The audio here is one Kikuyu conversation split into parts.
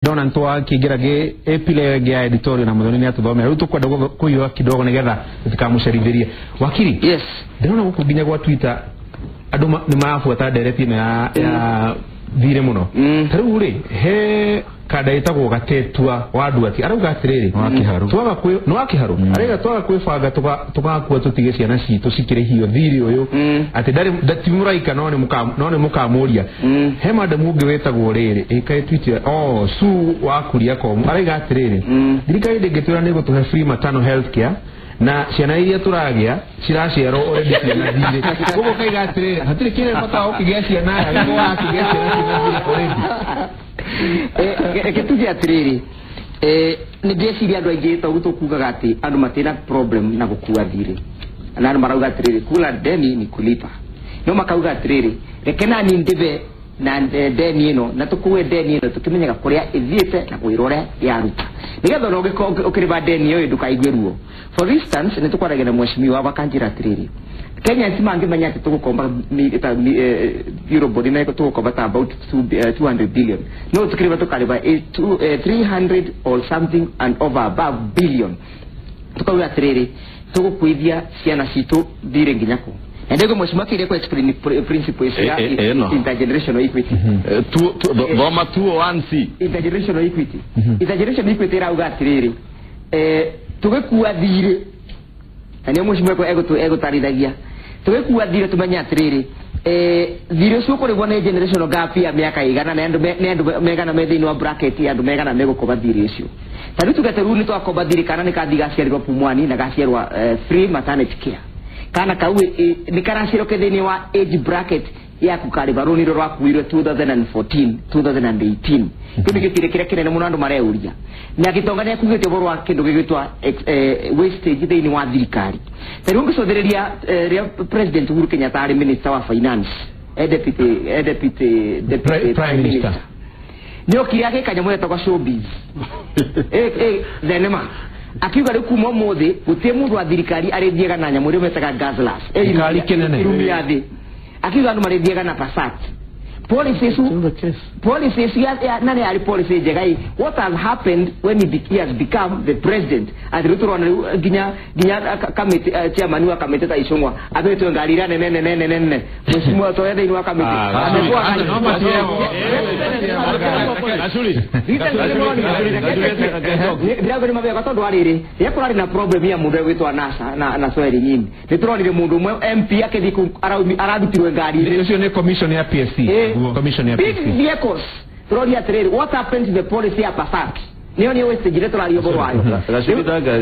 Ndona ntwakĩingĩra gĩ epile ĩngĩ ya editorial na Muthoni nĩatũthomera. Rĩu tũkwenda kũiyũa kidogo nĩgetha tũtikamũcerithĩrie. Wakiri, Yes. ndĩrona gũkũ nginya gwa Twitter andũ nĩ marabuata ndereti ĩno ya thirĩ mũno. Ta rĩu rĩ, he kanda ĩtagwo Gatetua wa Nduati arauga atĩrĩrĩ, Wa Kĩharũ. Twaga kwĩ nĩ wa Kĩharũ, arauga twaga kwĩbanga tũgakua tũtige ciana citũ cikĩrĩhio thirĩ ũyũ, atĩ ndarĩ ti mũraika, no nĩ mũkamũria. He madamu ũngĩ wĩtagwo rĩrĩ ĩkaĩ tweet oh su wa Kuria Komu arauga atĩrĩrĩ, thirikari ndĩngĩtwĩra nĩ gũtũhe free maternal health care na ciana iria tũragĩa ciraciarwo already ciĩna thirĩ. Koguo kaiga atĩrĩrĩ, hatirĩ kĩrĩ bata wa gũkĩgĩa ciana aya nĩguo wakĩgĩa ciana ciĩna thirĩ already. Reke tuge atĩrĩrĩ, nĩ ndĩreciria andũ aingĩ toguo tũkugaga atĩ andũ matina problem na gũkua thirĩ, na andũ marauga atĩrĩrĩ, kula deni ni kulipa, no makauga atĩrĩrĩ, reke nani ndĩbe na deni ĩno na tũkue deni ĩno tũkĩmenyaga kũrĩa ĩthiĩte na wĩra ũrĩa yaruta, nĩgetha ona ũngĩkorwo ũkĩrĩba deni ĩyo ndũkaigue ruo. For instance, nĩ tũkwaragia na mheshimiwa akanjĩra atĩrĩrĩ, Kenyans mangĩmenya atĩ tũgũkomba Eurobond na tũgũkomba ta about 200 billion, no tũkĩrĩba tũkarĩba 300 or something and over above billion, tukauga atĩrĩrĩ, tũgũkuithia ciana citũ thirĩ nginya kũ? Na ndĩgũ mheshimiwa akĩrĩa kũ explain principle ici ya Ĩno. intergenerational equity. Thoma 201C. Intergenerational equity. Intergenerational equity ĩrauga atĩrĩrĩ, tũgĩkua thirĩ, na nĩo mheshimiwa egũtarithagia, tũgĩkua thirĩ tũmenye atĩrĩrĩ, thirĩ ũcio ũkũrĩhwo nĩ generational gap ya mĩaka igana na nĩ andũ megana me thĩinĩ wa bracket ya andũ megana megũkoba thirĩ ũcio. Ta rĩu tuge ta rĩu nĩ twakomba thirĩ, kana nĩ kathi gaciarirwo Pumwani na gaciarwa free maternity care, kana kau nĩ karaciarwo ke thĩinĩ wa age bracket ya kukarĩba rũni rũrũ rwakuirwe 2014 2018. Kĩu nĩkĩo kĩrĩa kĩrĩa kĩnene mũno andũ mareuria, na gĩtonga nĩ akugĩte ũhoro wa kĩndũ gĩgwĩtwo wastage thĩinĩ wa thirikari. Ta rĩu ũngĩcũthĩrĩria, rĩrĩa President Uhuru Kenyatta arĩ minister wa finance, deputy Prime Minister. Nĩ okire agĩka nyamũ ĩtagwo showbiz, thenema, akiuga rĩu kuma ũmũthĩ gũtirĩ mũndũ wa thirikari arĩthiaga na nyamũ ĩrĩa metaga guzzlers. Ngari kĩnene. Irumi ya thĩ. Akiuga andũ marĩthiaga na Passat. Policy icu, policy icu na nĩ yarĩ policy njega ĩ. What has happened when he has become the president? Atĩ rĩu tũrona rĩu nginya committee, chairman wa kamĩtĩ ta Icũng'wa abetwe ngari iria nene nene nene nene. Mheshimiwa Toya thĩinĩ wa kamĩtĩ Amekuwa No, matiheagwo. Gacuri. Ndĩraigua nĩ mabega tondũ arĩrĩ rĩrĩa kũrarĩ na problem ya mũndũ ũgwĩtwo NASA na Swahili nyini, nĩ tũronire mũndũ ũmwe MP akĩthiĩ kũu ararutirwe ngari. Ũcio nĩ commission ya PSC. Commission ya Big PSC. vehicles. Tũroria atĩrĩrĩ, what happened to the policy ya Passat? Nĩyo nĩ wastage ĩrĩa tũraria ũhoro wayo. Gacuri tanga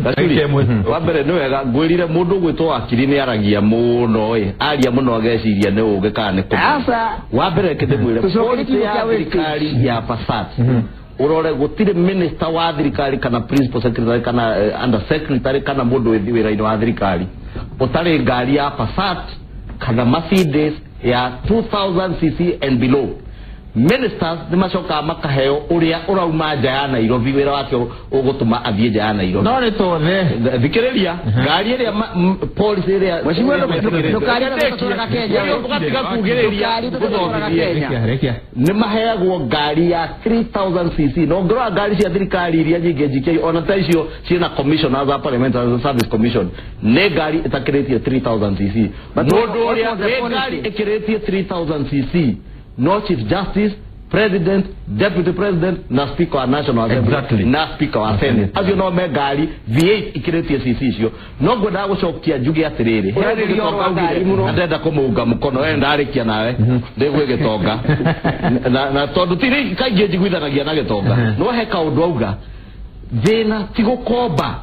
Gacuri, wa mbere nĩ wega ngwĩrire mũndũ ũgwĩtwo wakiri nĩ aragia mũno ĩ, aria mũno ageciria nĩ ũgĩ kana nĩ kũmenya. Asa. Wa mbere reke ndĩmwĩre, Tũcoke policy kiugo ya kĩa wastage. thirikari ya Passat, ũrore gũtirĩ minister wa thirikari kana principal secretary kana under secretary kana mũndũ wĩ wĩra-inĩ wa thirikari ũtarĩ ngari ya Passat kana Mercedes ya 2000 cc and below. Ministers nĩ macokaga makaheo ũrĩa ũrauma nja ya Nairobi, wĩra wake ũgũtũma athiĩ nja ya Nairobi. No nĩ tothe. Thikĩrĩria, ngari ĩrĩa policy ĩrĩa Mheshimiwa, ndũkarie tũtũraga Kenya. Ũgatiga kugĩrĩria Ndũkarie tũtũraga ngũthomithie. Kenya. Rekia, rekia. Nĩ maheagwo ngari ya 3000 cc, na ũngĩrora ngari cia thirikari iria nyingĩ njikie ona ta icio ciĩna commissioners a Parliamentary Service Commission nĩ ngari ĩtakĩrĩtie 3000 cc. But Mũndũ what ũrĩa was the wĩ policy? ngari ĩkĩrĩtie 3000 cc no Chief Justice, President, Deputy President na Speaker wa National Assembly na Speaker wa Senate, acio no me ngari V8 ikĩrĩtie cc icio. No ngwendaga gũcokia njuge atĩrĩrĩ, he Ũrarĩria gĩtonga ũhoro wa ngari augire, mũno. na ndenda kũmũunga mũkono we ndarĩkia nawe ndĩgwĩ gĩtonga na tondũ ti kaingĩ njiguithanagia na gĩtonga, no he kaũndũ auga, thĩna ti gũkomba,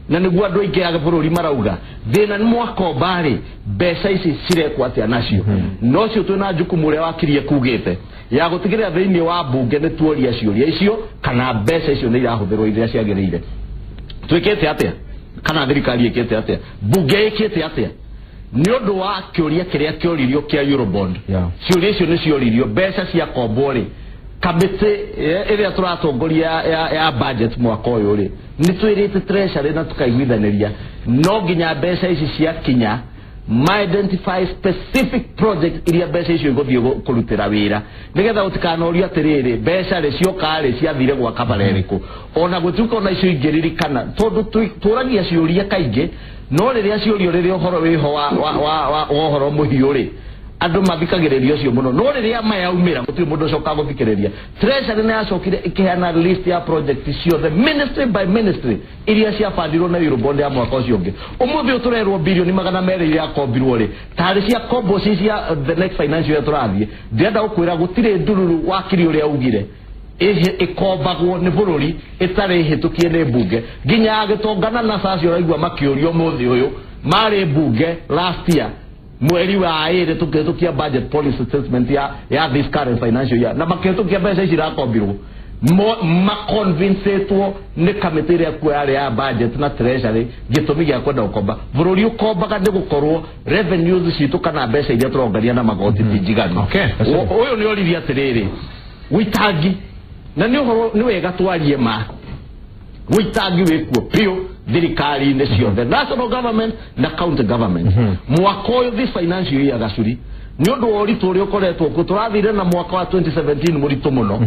na nĩguo andũ aingĩ a bũrũri marauga thĩna nĩ mwakomba rĩ, mbeca ici cirekwo atĩa nacio. No cio twĩna jukumu ũrĩa wakirie kugĩte ya gũtigĩrĩra thĩinĩ wa mbunge nĩ tuoria ciũria icio, kana mbeca icio nĩ irahũthĩrwo iria ciagĩrĩire, twĩkĩte atĩa, kana thirikari ĩkĩte atĩa, mbunge ĩkĩte atĩa nĩ ũndũ wa kĩũria kĩrĩa kĩoririo kĩa Eurobond. Ciũria icio nĩ cioririo, mbeca ciakombwo rĩ, kamĩtĩ ĩrĩa tũratongoria ya budget mwaka ũyũ rĩ, nĩ twĩrĩte Treasury na tũkaiguithanĩria no nginya mbeca ici ciakinya. ma identify specific project iria mbeca icio igũthiĩ kũrutĩra wĩra nĩgetha gũtikanorio atĩrĩrĩ mbeca rĩ cioka rĩ ciathire gwaka bara ĩrĩkũ ona gũtuĩka ona icio ingĩririkana tondũ tũragia ciũria kaingĩ no rĩrĩa ciũrio rĩrĩa ũhoro wĩho wa ũhoro mũhiũ rĩ andũ mathikagĩrĩria ũcio mũno no rĩrĩa mayaumĩra gũtirĩ mũndũ ũcokaga gũthikĩrĩria. Treasury nĩ yacokire ĩkĩheana list ya project ciothe ministry by ministry iria ciabandirwo na Eurobond ya mwaka ũcio ũngĩ. Ũmũthĩ ũyũ tũrerwo birioni 200 iria yakombirwo rĩ tarĩ cia kombo ci cia the next financial year tũrathiĩ. Ndĩrenda gũkwĩra gũtirĩ ndururu wakiri ũrĩa augire ĩkombagwo nĩ bũrũri ĩtarĩ hĩtũkie nĩ mbunge nginya agĩtongana na cacio ũraigua makĩũrio ũmũthĩ ũyũ marĩ mbunge last year mweri wa ĩrĩ tũkĩhĩtũkia budget policy statement ya this current financial year na makĩhĩtũkia mbeca ici irakombirwo maconvincĩtwo nĩ kamĩtĩ ĩrĩa kuo yarĩ ya budget na treasury gĩtũmi gĩa kwenda gũkomba. Bũrũri ũkombaga nĩ gũkorwo revenues citũ kana mbeca iria tũrongania na magoti ti njiganu. Ũyũ nĩ oririe atĩrĩrĩ wĩitangi na nĩ ũhoro nĩ wega twarie ma wĩitangi wĩkuo biũ thirikari-inĩ ciothe national government na county government. Mwaka ũyũ this financial year Gacuri nĩ ũndũ wa ũritũ ũrĩa ũkoretwo kuo tũrathire na mwaka wa 2017 mũritũ mũno.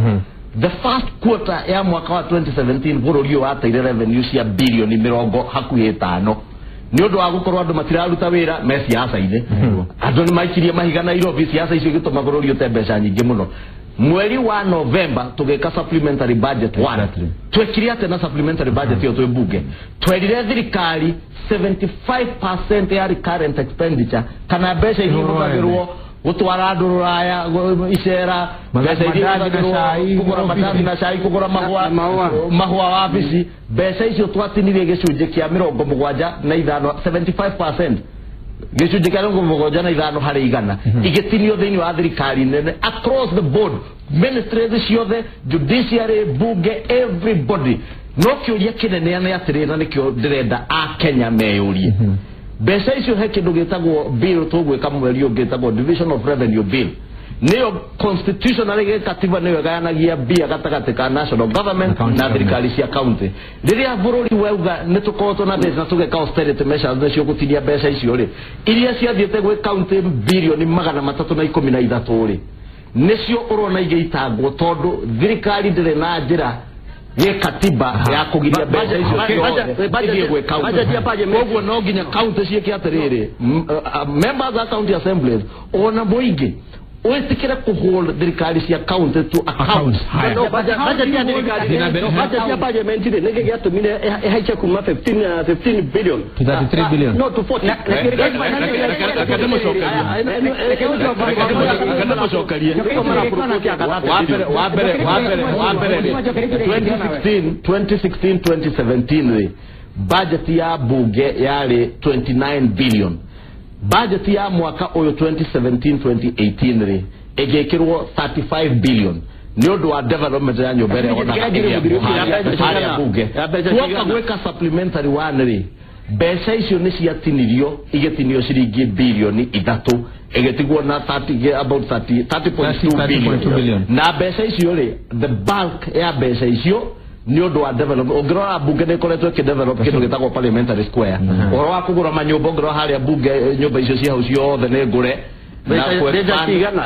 The first quarter ya mwaka wa 2017 bũrũri ũyũ wateire revenue cia bilioni 50 nĩ ũndũ wa gũkorwo andũ matiraruta wĩra me siasa-inĩ. Andũ nĩ maikirie mahiga Nairobi siasa icio igĩtũma bũrũri ũte mbeca nyingĩ mũno. Mweri wa November tũgĩka supplementary budget 1. Twekire atĩa na supplementary budget ĩyo twĩ mbunge? Twerire thirikari 75% ya recurrent expenditure kana mbeca iria ihũthagĩrwo gũtwara andũ rũraya icera mbeca iria ihũthagĩrwo kũgũra mandathi na cai kũgũra mahũa wabici mbeca icio twatinirie gĩcunjĩ kĩa 75 75% gĩcunjĩ kĩa 75 harĩ igana igĩtinio thĩinĩ wa thirikari nene across the board ministries ciothe judiciary bunge everybody. No kĩũria kĩnene nĩ atĩrĩrĩ na nĩkĩo ndĩrenda a Kenya meyũrie mbeca icio he kĩndũ gĩtagwo bill tũgwĩka mweri ũngĩ gĩtagwo division of revenue bill nĩyo constitutionally gĩkatiba nĩyo ĩgayanagia mbia gatagatĩ ka national government na thirikari cia county. Rĩrĩa bũrũri wauga nĩ tũkoretwo na thĩna tũgeka austerity measures nĩcio gũtinia mbeca icio rĩ iria ciathiĩte gwĩ county birioni 313 rĩ nĩcio ũrona igĩitangwo tondũ thirikari ndĩrĩ na njĩra gĩkatiba ya kũgiria mbeca icio ciothe gwĩ county. Koguo no nginya county ciĩke atĩrĩrĩ members a county assemblies ona mũingĩ wĩtĩkĩre kũhold thirikari cia county to account. Budget ya parliament rĩ nĩkĩ gĩatũmire ĩhaice kuma 15 billion to 33 billion no to 40. Wa mbere 2016 2017 rĩ budget ya bunge yarĩ 29 billion. Budget ya mwaka ũyũ 2017 2018 rĩ ĩgĩkĩrwo 35 billion nĩ ũndũ wa development ya nyũmba ĩrĩa wonaga harĩa bunge. Tuoka gwĩka supplementary one rĩ mbeca icio nĩ ciatinirio igĩtinio ciringi birioni 3 ĩgĩtigwo na about 30.2 billion na mbeca icio rĩ the bulk ya mbeca icio nĩ ũndũ wa development. Ũngĩrora bunge nĩ ĩkoretwo ĩkĩdevelop kĩndũ gĩtagwo parliamentary square ũhoro wa kũgũra manyũmba ũngĩrora harĩa bunge nyũmba icio cia hau ciothe nĩ ngũre mbeca cigana.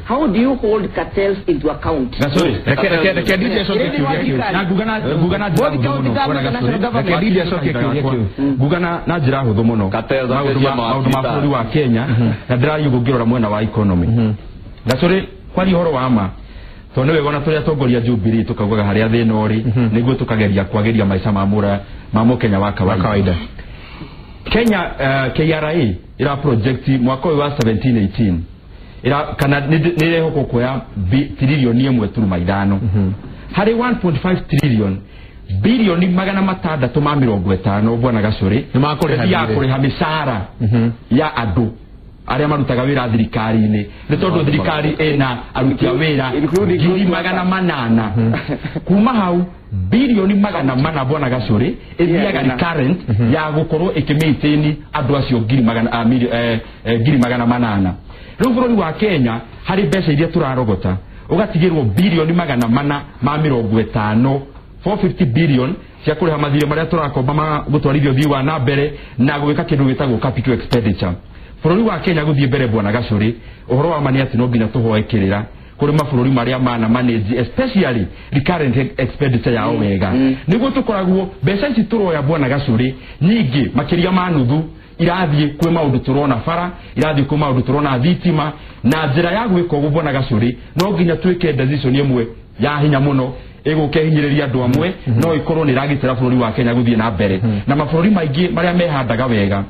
How do you hold cartels into account? Nguga na njĩra hũthũ mũno maũndũ ma bũrũri wa Kenya na ndĩrariũngũ ngĩrora mwena wa economy Gacũrĩ kwaria ũhoro wa ma tondũ nĩ wega ona tũrĩa atongoria Jubilee tũkaugaga harĩa thĩna ũrĩ nĩguo tũkageria kwagĩria maica ma mũkenya wa kawaida. Kenya KRA ĩra project mwaka ũyũ wa 17-18 ĩra kana nĩ ĩrehokwo kuoya tiririoni 1.5 harĩ 1.5 trillion bilioni 650 bwana Gacũrĩ nĩ kũrĩha mĩcara ya andũ arĩa marutaga wĩra thirikari-inĩ nĩ tondũ thirikari ĩna aruti a wĩra 800,000 kuma hau bilioni 400 bwana Gacũrĩ ĩthiaga recurrent ya gũkorwo ĩkĩmaintain andũ acio 800,000. Rĩu bũrũri wa Kenya harĩ mbeca iria tũrarogota ũgatigĩrwo bilioni 450 450 billion cia kũrĩha mathirĩ marĩa tũrakomba ma gũtwarithia ũthii wa na mbere na gwĩka kĩndũ gĩtagwo capital expenditure. Bũrũri wa Kenya gũthiĩ mbere bwana Gacũrĩ, ũhoro wa ma nĩ atĩ no nginya tũhoe kĩrĩra kũrĩ mabũrũri marĩa mana manage especially recurrent expenditure yao wega. Nĩguo tũkoragwo mbeca ici tũroya bwana Gacũrĩ nyingĩ makĩria ma nuthu irathiĩ kwĩ maũndũ tũrona bara, irathiĩ kwĩ maũndũ tũrona thitima, na njĩra ya gwĩka ũguo bwana Gacũrĩ no nginya twĩke decision ĩmwe ya hinya mũno ĩgũka ĩhinyĩrĩria andũ amwe no ĩkorwo nĩ ĩragitĩra bũrũri wa Kenya gũthiĩ na mbere. Na mabũrũri maingĩ marĩa mehandaga wega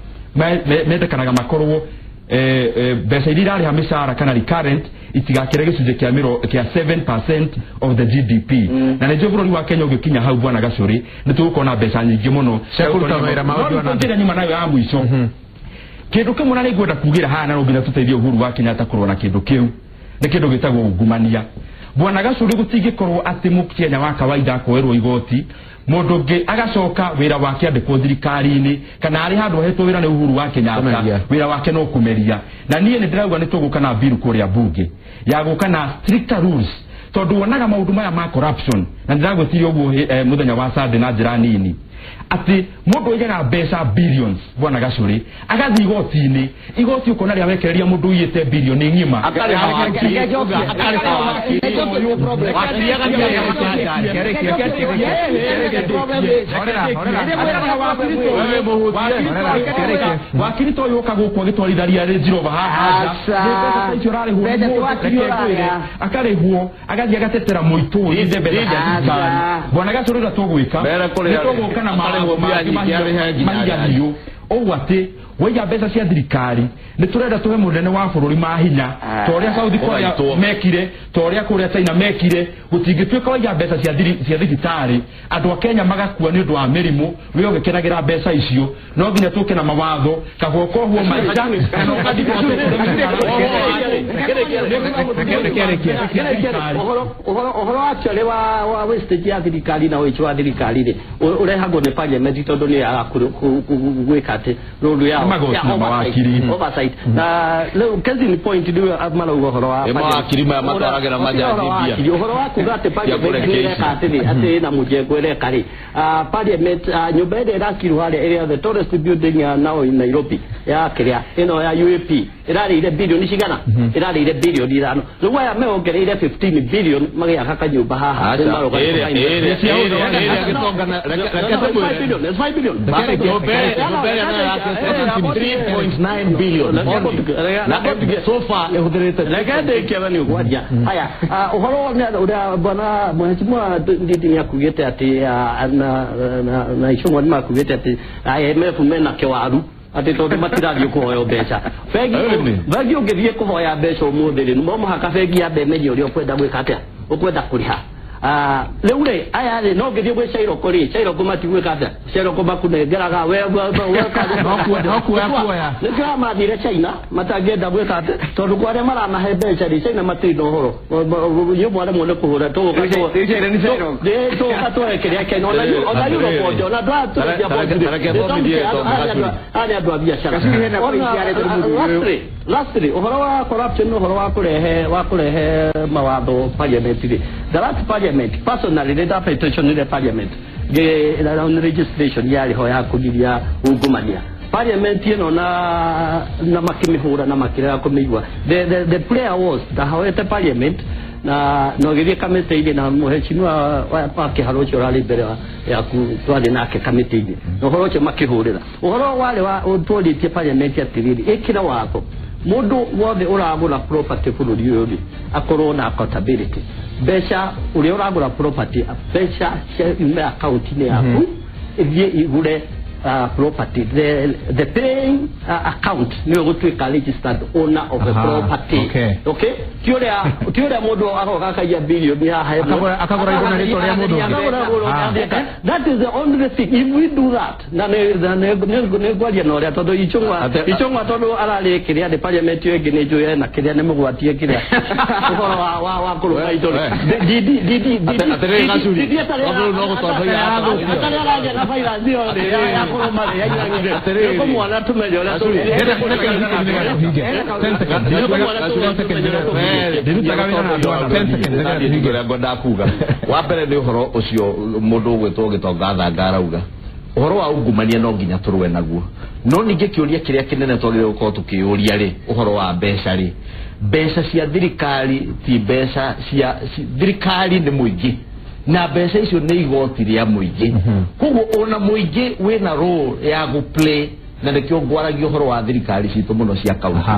mendekanaga makorwo mbeca iria irarĩha mĩcara kana recurrent itigakĩre gĩcunjĩ kĩa 7% of the GDP. Na nĩnjũĩ bũrũri wa Kenya ũngĩkinya hau bwana Gacũrĩ nĩ tũgũkorwo na mbeca nyingĩ mũno cia kũruta wĩra maũndũ na njĩra nyuma nayo ya mũico. Kĩndũ kĩmwe na nĩngwenda kugĩra haha na no nginya tũteithie Uhuru wa Kenyatta kũrũa na kĩndũ kĩu nĩ kĩndũ gĩtagwo ungumania. Bwana Gacũrĩ gũtingĩkorwo atĩ mũkenya wa kawaida akoerwo igoti mũndũ ũngĩ agacoka wĩra wake andĩkwo thirikari-inĩ kana arĩ handũ ahetwo wĩra nĩ Uhuru wa Kenyatta wĩra wake no kũmeria. Na niĩ nĩ ndĩrauga nĩ tũgũka na bill kũrĩa bunge ya gũka na stricter rules tondũ wonaga maũndũ maya ma corruption na ndĩragwĩtirie ũguo mũthenya wa Sunday na njĩra nini atĩ mũndũ oigaga mbeca billions bwana Gacũrĩ agathiĩ igoti-inĩ, igoti ũkona rĩa wekereria mũndũ ũiyĩte bilioni ng'ima. Wakiri ta ũyũ ũka gũkũ agĩtwaritharia Range Rover haha nja, icio ũrarĩhwo akarĩhwo agathiĩ agatetera mũitũ ũyũ mbeca cia thirikari. Bwana Gacũrĩ ũrĩa tũgwĩka nĩ tũgũka na mahigahiũ ũguo atĩ waiga mbeca cia thirikari nĩ tũrenda tũhe mũnene wa bũrũri mahinya ta ũrĩa South Korea mekire, ta ũrĩa kũrĩa China mekire. Gũtingĩtuĩka waiga mbeca cia thibitarĩ andũ a Kenya magakua nĩ ũndũ wa mĩrimũ we ũgĩkenagĩra mbeca icio. No nginya tũke na mawatho kahũa kohuo maica kana ũhoro actually wa wastage ya thirikari na ũici wa thirikari rĩ ũrehagwo nĩ parliament tondũ nĩ yaga gwĩka atĩ rũndũ yao oversight. Na rĩu case in point rĩu marauga ũhoro wa mawakiri maya matwaragĩra majaji mbia, ũhoro wa kuga atĩ parliament ĩreka atĩrĩ atĩ ĩna mũjengo ĩreka rĩ, parliament nyũmba ĩrĩa ĩrakirwo harĩa ĩrĩa the tallest building now in Nairobi ya kĩrĩa ĩno ya UAP ĩrarĩire bilioni cigana, ĩrarĩire bilioni 5. Rĩu aya meongereire 15 billion magĩaka kanyũmba haha. 5 billion 3.9 billion so far ĩhũthĩrĩte. Reke ndĩkie we nĩ ũkwaria. Haya, ũhoro ũrĩa bwana mheshimiwa Ndindi nĩakugĩte atĩ na Icũng'wa nĩmakugĩte atĩ IMF mena kĩwaru atĩ tondũ matirathiĩ kũhoya mbeca. Bengi ũngĩthiĩ kũhoya mbeca ũmũthĩ rĩ, no mũhaka bengi yambe ĩmenye ũrĩa ũkwenda gwĩka atĩa, ũkwenda kũrĩha. Rĩu rĩ aya rĩ no ngĩthiĩ gwĩ Cairoko rĩ, Cairoko matigwĩka atĩa, Cairoko makũnengeraga we nĩkĩo mathire China matangĩenda gwĩka atĩ tondũ kwa arĩa maramahe mbeca rĩ China matirĩ na ũhoro inyuĩ mwaremwo nĩ kũhũra tũgũka twoe kĩrĩa Kenya ona Europe ona ndwatũrĩria aya nĩ andũ a biacara. Lastly, ũhoro wa corruption ũhoro wa kũrehe mawatho parliament rĩ, the last parliament personally nĩ ndapetitionire parliament ngĩ registration yarĩ ho ya kũgiria ungumania parliament ĩno na makĩmĩhũra na makĩrega kũmĩigua. The prayer was ndahoete parliament na ũgĩthiĩ kamĩtĩ-inĩ na mũheshimiwa wa kĩharo ũcio ũrarĩ mbere yaku twarĩ nake kamĩtĩ-inĩ na ũhoro ũcio makĩhũrĩra ũhoro warĩ wa tworĩtie parliament atĩrĩrĩ ĩkĩra watho mũndũ wothe ũragũra property bũrũri ũyũ rĩ akorwo na accountability mbeca ũrĩa ũragũra property mbeca ciume akaunti-inĩ yaku ĩthiĩ igũre property the paying account nĩyo gũtuĩka registered owner of the property. Okay, ti ũrĩa mũndũ agoka akaiya bilioni haha akagũra indo na rĩtwa rĩa mũndũ ũngĩ. That is the only thing. If we do that, na nĩ ngwaria na ũrĩa tondũ Ichung'wa tondũ ararĩ kĩrĩa nĩ parliament ĩyo ĩngĩ nĩ njũĩ ena kĩrĩa nĩ mũgwatie kĩrĩa ũhoro wa kũrũma indo atarĩ aragia na finance ĩyo makorwo marĩ aiganire nĩ mwana tumenye ũrĩa ndĩrutaga wĩra na andũ a 10 seconds ũrĩa ngwendaga kuga wa mbere nĩ ũhoro ũcio mũndũ ũgwĩtwo Gĩtonga Thanga arauga ũhoro wa ungumania no nginya tũrũe naguo no ningĩ kĩũria kĩrĩa kĩnene twagĩrĩirwo gũkorwo tũkĩũria rĩ ũhoro wa mbeca rĩ mbeca cia thirikari ti mbeca cia thirikari nĩ mũingĩ na mbeca icio nĩ igoti rĩa mũingĩ koguo ona mũingĩ wĩna role ya gũplay na nĩkĩo ngwaragia ũhoro wa thirikari citũ mũno cia kaunti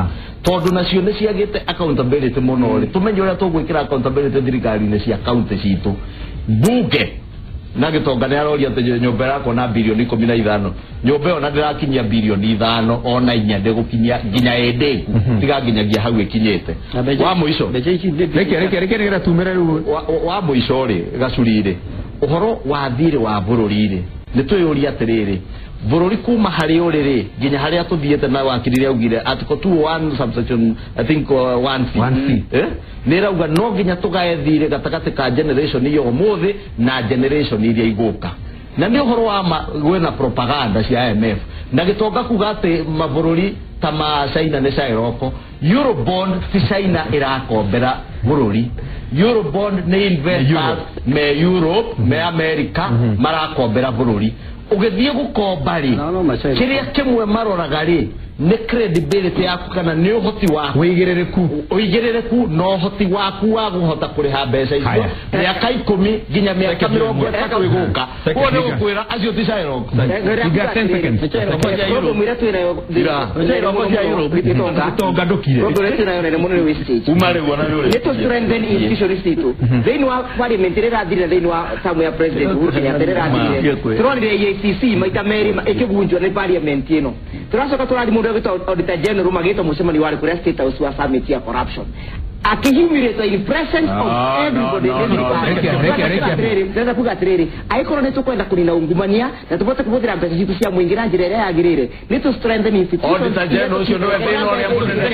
tondũ nacio nĩ ciagĩte accountability mũno rĩ tũmenye ũrĩa tũgwĩkĩra accountability thirikari-inĩ cia kaunti citũ bunge na Gĩtonga nĩ aroria atĩ nyũmba ĩrakwo na bilioni 15 nyũmba ĩyo na ndĩrakinyia bilioni 5 ona 4 ndĩgũkinyia nginya ĩndĩku tiga nginyagia hau ĩkinyĩte wa mũico reke nĩgetha tumĩre rĩu wa mũico rĩ Gacuri rĩ ũhoro wa thirĩ wa bũrũri rĩ nĩ twĩyũria atĩrĩrĩ bũrũri kuma harĩ ũrĩ rĩ nginya harĩa tũthiĩte na wakiri augire article 201 subsection I think 1C nĩ ĩrauga no nginya tũgae thirĩ gatagatĩ ka generation iyo ũmũthĩ na generation iria igũka na nĩ ũhoro wa gwĩna propaganda cia IMF na Gĩtonga kuga atĩ mabũrũri ta ma China nĩ Cairoko Eurobond ti China ĩrakombera bũrũri Eurobond nĩ investors me Europe me America marakombera bũrũri ũgĩthiĩ gũkomba rĩ kĩrĩa kĩmwe maroraga rĩ nĩ credibility yaku kana nĩ ũhoti waku ũigĩrĩrĩku na ũhoti waku wa kũhota kũrĩha mbeca icio mĩaka 10 nginya mĩaka 30 ĩgũka ũguo nĩ gũkwĩra acio ti Shylock. Gĩtonga ndũkire uma rĩu ona nĩ ũrĩ nĩ tũ strengthen institution citũ thĩinĩ wa parliament ĩrĩa ĩrathirire thĩinĩ wa term ya president Uhuru Kenyatta ĩrĩa ĩrathirire tũronire EACC maita merĩ ĩkĩgunjwo nĩ parliament ĩno tũracoka tũrathi mũndũ ũgwĩtwo Auditor General magĩtwo mũcemanio warĩ kũrĩa State House wa summit ya corruption akihumiliate in presence of everybody. Ndĩrenda kuga atĩrĩrĩ angĩkorwo nĩ tũkwenda kũnina ungumania na tũbote kũhũthĩra mbeca citũ cia mũingĩ na njĩra ĩrĩa yagĩrĩire nĩ tũ strengthen institutions Auditor General ũcio nĩwe thĩna ũrĩa mũnene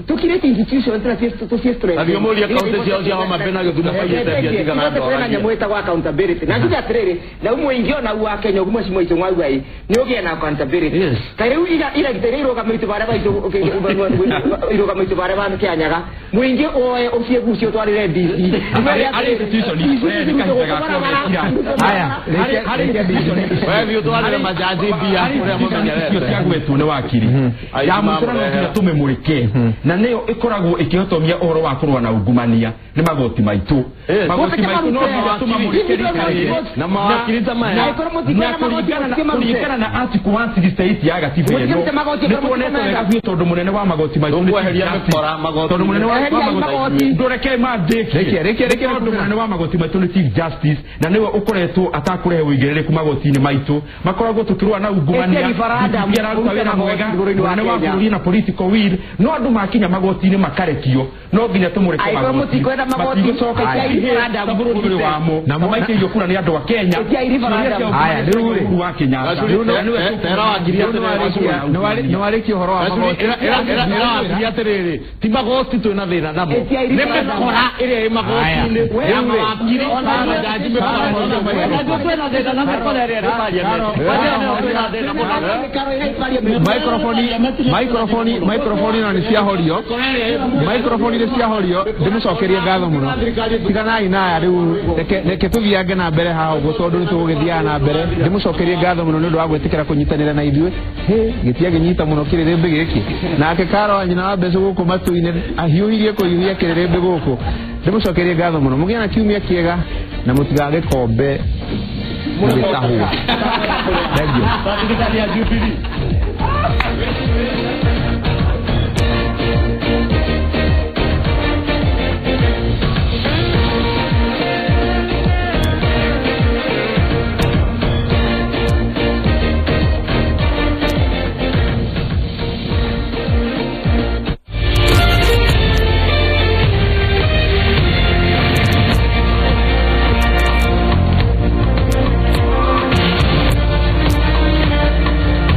tũkirĩte institutions na tũcie strengthen na thiũmũria kaunti ciao cia Homa Bay na Gĩthumo maigĩte mbia cigana andũ kwĩna nyamũ ĩtagwo accountability na njuge atĩrĩrĩ na rĩu mũingĩ ona wa Kenya ũguo mheshimiwa Ichung'wa auga ĩ nĩ ũgĩe na accountability ta rĩu iragita iria irũgamĩte barĩa baitũ irũgamĩte barĩa ba Kĩanyaga mũingĩ oe ũcie gucio twarĩre DC harĩ institution we nĩ kahinda ga kũrĩkia haya we thiĩ ũtwarĩre majaji mbia ũrĩa mũmenyerete cia gwetwo nĩ wakiri ya mũcoro no nginya tũmĩmũrĩke na nĩyo ĩkoragwo ĩkĩhotomia ũhoro wa kũrũa na ungumania nĩ magoti maitũ magoti maitũ no nginya tũmamũrĩke rita rĩrĩ na mawakiri ta maya na kũringana na article 168 ya gatiba ĩno nĩ tuonete wega biũ tondũ mũnene wa magoti maitũ nĩ Kweheria mĩkora magoti tondũ mũnene wa magoti ndũreke mandĩkie tondũ mũnene wa magoti maitũ nĩ Chief Justice na nĩwe ũkoretwo atakũrehe ũigĩrĩrĩku magoti-inĩ maitũ makoragwo tũkĩrũa na ungumania araruta wĩra mwega mũnene wa bũrũri na political will no andũ makinya magoti-inĩ makarekio no nginya tũmũreke magoti matigũcoka ta bũrũri ũrĩ wamo na maikĩirio kura nĩ andũ a Kenya Uhuru wa Kenyatta nĩwarĩkia ũhoro wa magoti ĩra wakiri atĩrĩrĩ ti magoti twĩna thĩna namo nĩ mĩkora ĩrĩa ĩ magoti-inĩ ya mawakiri na majaji microphone na nĩ ciahorio microphone nĩ ciahorio ndĩmũcokerie ngatho mũno tiganai naya rĩu reke tũthiange na mbere haha ũguo tondũ nĩ tũgũgĩthiaga na mbere ndĩmũcokerie ngatho mũno nĩ ũndũ wa gwĩtĩkĩra kũnyitanĩra na ithuĩ gĩtiagĩnyita mũno kĩrĩrĩmbĩ gĩkĩ nake Karo wa nyina wa mbeca gũkũ matu-inĩ ahiũhirie kũhiũhia kĩrĩrĩmbĩ gũkũ ndĩmũcokerie ngatho mũno mũgĩe na kiumia kĩega na mũtigagĩkombe mũgĩtahwo. Thank you.